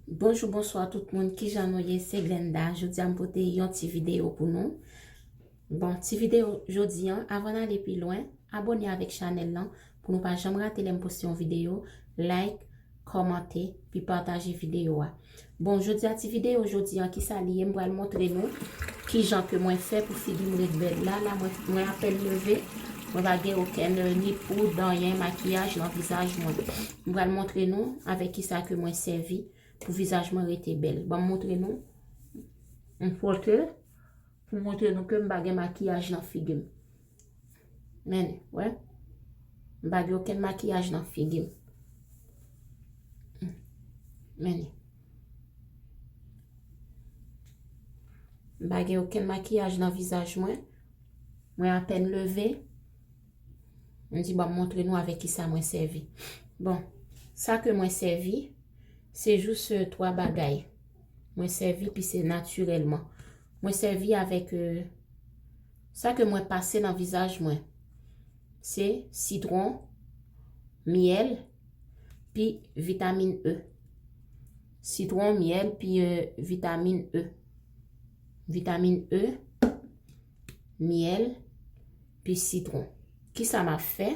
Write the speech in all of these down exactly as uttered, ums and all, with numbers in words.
Bonjou, bonswa tout moun, kijan nou ye? Se Glenda. Jodi a m pote yon ti videyo pou nou. Bon, ti videyo jodi an, avan n ale pi lwen, abòne avèk chanèl lan pou nou pa janm rate lè m poste yon videyo, like, kòmante, pi pataje videyo a. Bon, jodi a ti videyo jodi an, kisa li ye, m pral montre nou kijan ke mwen fè pou figi m ret bèl. La, la, mwen, mwen apèn leve, mwen pa gen okenn, euh, ni poud, anyen, makiyaj nan vizaj mwen. M pral montre nou avèk kisa ke mwen sèvi pou vizaj mwen rete bèl. Ban m montre nou. M fwote pou montre nou ke m pa gen makiyaj nan figi m. Men, wè. M pa gen okenn makiyaj nan figi m. Men. M pa gen okenn makiyaj nan vizaj mwen. Mwen apèn leve. M di, ban m montre nou avèk kisa mwen sèvi. Bon, sa ke mwen sèvi, se jis, euh, twa bagay. Mwen sèvi, pi se natirèlman. Mwen sèvi avèk, euh, sa ke mwen pase nan vizaj mwen. Se sitwon, myèl, pi vitamin E. Sitwon, myèl, pi, euh, vitamin E. Vitamin E, myèl, pi sitwon. Kisa m ap fè?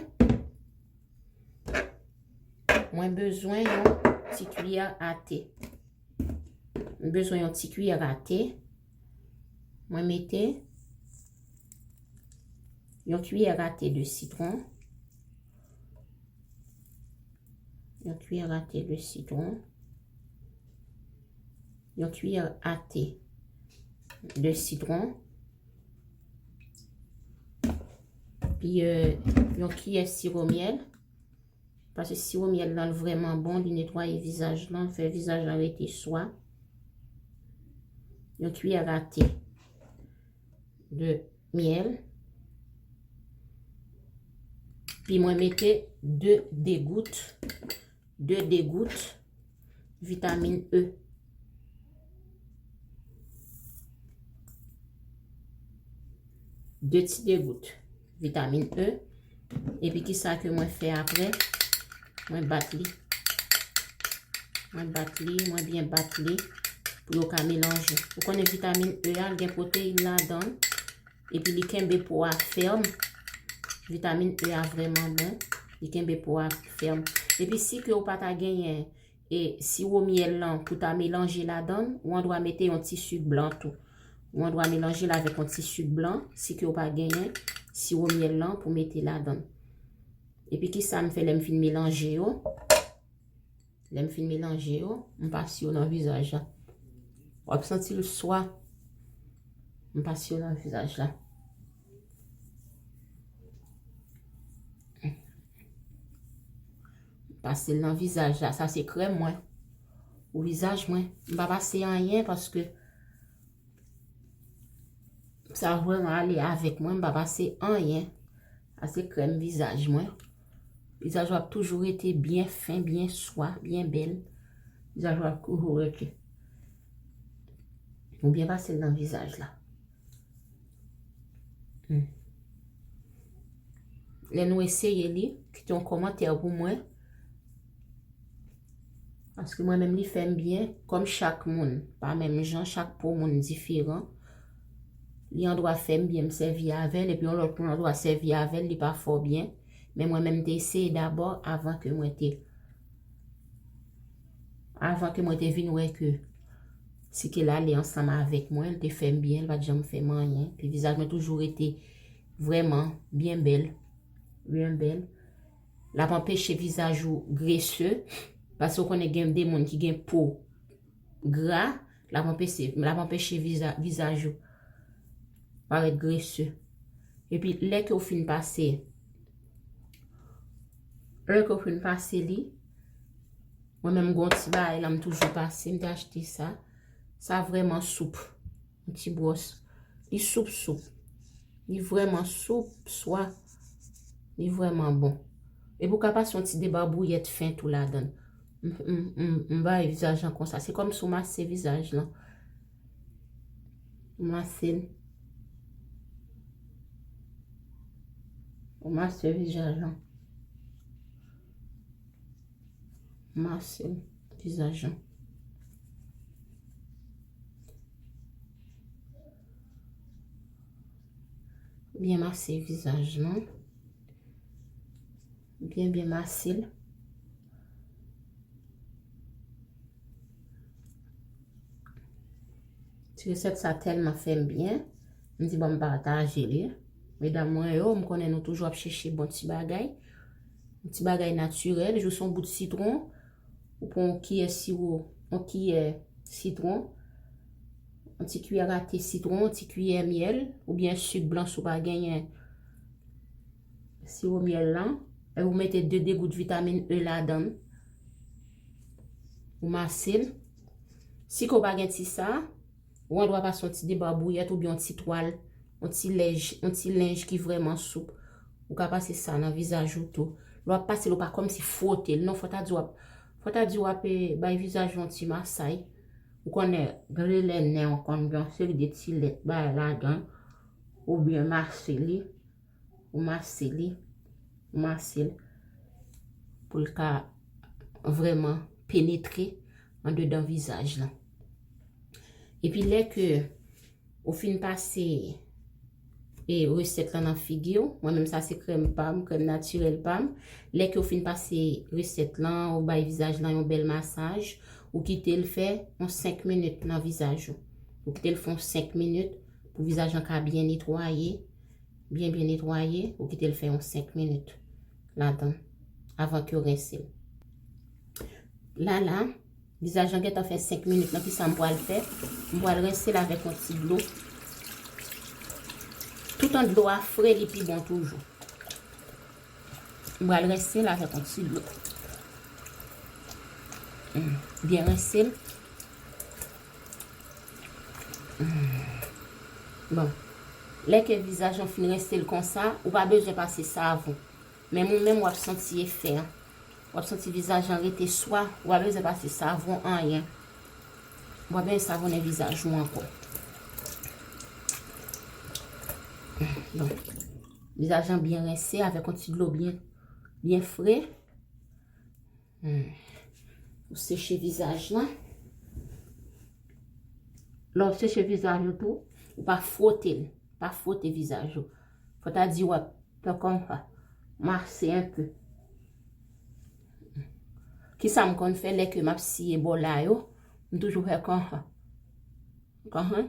Mwen bezwen yon ti kiyè a te. M bezwen yon ti kiyè a te. Mwen mete yon kiyè a te de sitwon. Yon kiyè a te de sitwon. Yon kiyè a te de sitwon. Pi, euh, yon kiyè siwo myèl. Paske siwo myèl lan vrèman bon, li netwaye vizaj lan, fè vizaj lan rete swa. Yon kiyè a te de myèl. Pi mwen mete de degout, de degout vitamin E. De ti degout vitamin E. Epi kisa ke mwen fè apre? Mwen bat li. Mwen bat li, mwen byen bat li pou yo ka melanje. Ou konnen vitamin E a, l gen pwoteyin ladan l. Epi li kenbe po a fèm. Vitamin E a vrèman bon. Li kenbe po a fèm. Epi si ke ou pa ta genyen e siwo myèl lan pou ta melanje ladan l, ou andwa mete yon ti sik blan tou. Ou andwa melanje l avèk yon ti sik blan, si ke ou pa genyen siwo myèl lan pou mete ladan l. Epi kisa m fè lè m fin melanje yo? Lè m fin melanje yo, m pase yo nan vizaj la. W ap santi l swa. M pase yo nan vizaj la. M pase l nan vizaj la. Sa se krèm mwen. Pou vizaj mwen. M pa pase anyen paske sa vrèman ale avèk mwen. M pa pase anyen. Sa se krèm vizaj mwen. Vizaj ou ap toujou rete byen fen, byen swa, byen bèl. Vizaj ou ap toujou rete. Ou byen pase l nan vizaj la. Hmm. Lè nou eseye li, kite yon kòmantè pou mwen. Paske mwen menm li fè m byen, kòm chak moun pa menm jan, chak po moun diferan. Li andwa fè m byen, m sèvi avè l, epi yon lòt moun andwa sèvi avè l, li pa fè w byen. Men mwen menm m te eseye dabò avan ke mwen te, avan ke mwen te vin wè ke si ke l ale ansanm avèk mwen, l te fè m byen, l pa t janm fè m anyen. Epi vizaj mwen toujou rete vrèman byen bèl, byen bèl. L ap anpeche vizaj ou grese, paske w konnen gen de moun ki gen po gra, l ap anpeche, l ap anpeche viza-, vizaj ou parèt grese. Epi lè ke w fin pase, lè ke w fin pase li, mwen menm gon ti bagay la m toujou pase, m te achte sa. Sa vrèman soup. Yon ti bwòs. Li soup soup. Li vrèman soup, swa. Li vrèman bon. Epi ou ka pase yon ti debabouyèt fen tou ladan l. M, m, m, m bay vizaj lan konsa. Se kòmsi w mase vizaj lan. M mase l. M mase vizaj lan. M mase vizaj lan. Byen mase vizaj lan. Byen, byen mase l. Ti resèt sa tèlman fè m byen. M di, "Bon, m pataje li." Medam mwen yo, m konnen nou toujou ap chèche bon ti bagay. Bon ti bagay natirèl, jis yon bout sitwon. Ou pran yon kiyè siwo, yon kiyè sitwon, yon ti kiyè a te sitwon, yon ti kiyè myèl, oubyen sik blan si w pa genyen siwo myèl lan. Epi ou mete de degout vitamin E ladan l. Ou mase l. Si ke w pa gen ti sa, ou andwa pase yon ti debabouyèt oubyen yon ti twal, yon ti lèj, yon ti lenj ki vrèman soup. Ou ka pase sa nan vizaj ou tou. Lè w ap pase l, ou pa kòmsi fwote l. Non, fò ta di w ap, fò ta di w ap, eh, bay vizaj ou yon ti masay. Ou konnen, gen de lè nen w konn gen yon seri de ti lèt bagay ladan, oubyen mase li, ou mase li, ou mase l, pou l ka vrèman penetre andedan vizaj lan. Epi lè ke ou fin pase, e, resèt lan nan figi w, mwen menm sa se krèm pa m, krèm natirèl pa m. Lè ke w fin pase resèt lan, ou bay vizaj lan yon bèl masaj, ou kite l fè yon senk minit nan vizaj ou. Ou kite l fè yon senk minit pou vizaj lan ka byen netwaye, byen, byen netwaye, ou kite l fè yon senk minit ladan, avan ke w rense l. La, la, vizaj lan gentan fè senk minit lan, kisa m pral fè? M pral rense l avèk yon ti dlo. Toutan dlo a fre, li pi bon toujou. M pral rense l avèk yon ti dlo. Hmm, byen rense l. Hmm. Bon. Lè ke vizaj lan fin rense l konsa, ou pa bezwen pase savon. Men ou menm w ap santi efè an. W ap santi vizaj lan rete swa, ou pa bezwen pase savon, anyen. Ou pa bezwen savonnen vizaj ou ankò. Bon. Vizaj lan byen rense avèk yon ti dlo byen, byen fre. Hmm. Ou seche vizaj lan. Lè w seche vizaj ou tou, ou pa fwote l. Pa fwote vizaj ou. Fò ta di w ap fè konsa. Mase enpe. Kisa m konn fè lè ke m ap siye bò la yo? M toujou fè konsa. Konsa.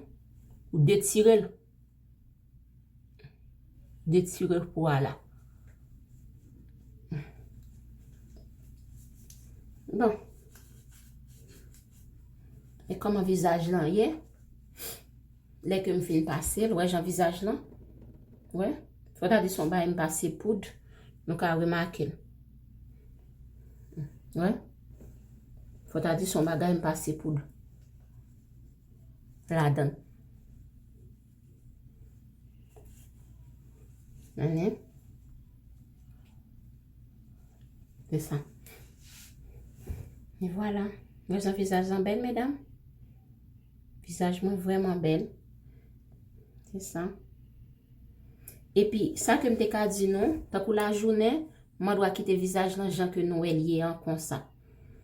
Ou detire l. Detire po a la. Bon. E kòman vizaj lan ye? Lè ke m fin pase l, wè jan vizaj lan? Wè? Fò ta di se yon bagay m pase poud, nou ka remake l. Wè? Fò ta di se yon bagay m pase poud ladan l. Anyen. Se sa. E vwala. Mwen jan vizaj lan bèl, medam. Vizaj mwen vrèman bèl. Se sa. Epi, sa ke m te ka di nou, tankou lajounen, m andwa kite vizaj lan jan ke nou wè l ye an konsa.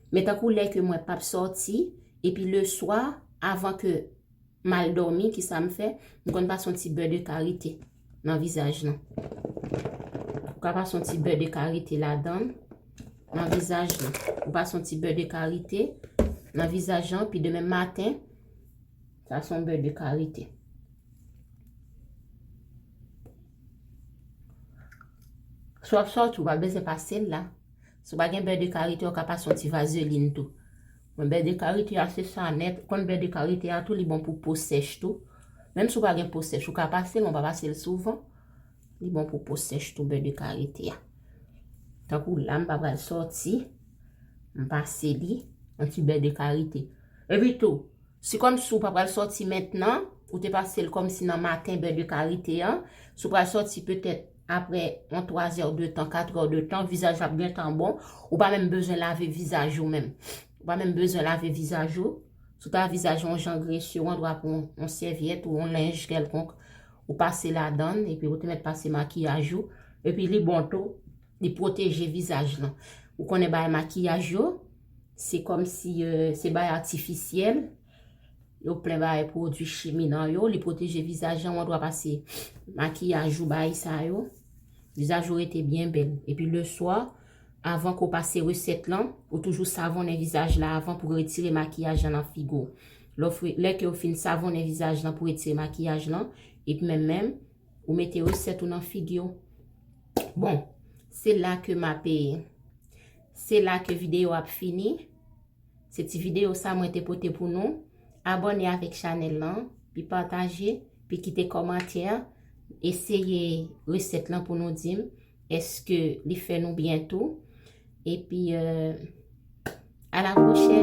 Men tankou lè ke mwen p ap sòti, epi leswa, avan ke m al dòmi, kisa m fè? M konn pase yon ti bè de karite nan vizaj lan. Ou ka pase yon ti bè de karite ladan l, nan vizaj lan. Ou pase yon ti bè de karite nan vizaj lan, pi demen maten, sa se yon bè de karite. Si w ap sòti, ou pa bezwen pase l la. Si w pa gen bè de karite, ou ka pase yon ti vazelin tou. Men bè de karite a, se sa nèt. Ou konn bè de karite a tou, li bon pou po sèch tou. Menm si w pa gen po sèch, ou ka pase l, men w pa pase l souvan. Li bon pou po sèch tou, bè de karite a. Tankou la, m pa pral sòti, m pase li, yon ti bè de karite. Epi tou, si kòmsi w pa pral sòti mentnan, ou te pase l kòmsi nan maten, bè de karite an, si w pral sòti petèt apre yon twa zè de tan, kat è de tan, vizaj la ap gentan bon, ou pa menm bezwen lave vizaj ou menm. Ou pa menm bezwen lave vizaj ou. Si w ta vizaj ou yon jan grese, ou andwa pran yon, yon sèvyèt ou yon lenj kèlkonk, ou pase ladan l, epi ou te mèt pase makiyaj ou, epi li bon tou, li pwoteje vizaj lan. Ou konnen bagay makiyaj yo, se kòmsi, euh, se bagay atifisyèl, Yo plen bagay pwodui chimi nan yo, li pwoteje vizaj lan, ou an dwa pase makiyaj ou, bagay sa yo. Vizaj ou rete byen bèl. Epi leswa, avan ke w pase resèt lan, ou toujou savonnen vizaj la avan pou retire makiyaj lan nan figi w. Lè w fri- lè ke w fin savonnen vizaj lan pou retire makiyaj lan, epi menm menm, ou mete resèt ou nan figi w. Bon, se la ke m ap, se la ke videyo ap fini. Se ti videyo sa mwen te pote pou nou. Abòne avèk chanèl lan, pi pataje, pi kite kòmantè, eseye resèt lan pou nou di m èske li fè nou byen tou. Epi, euh, à la prochaine.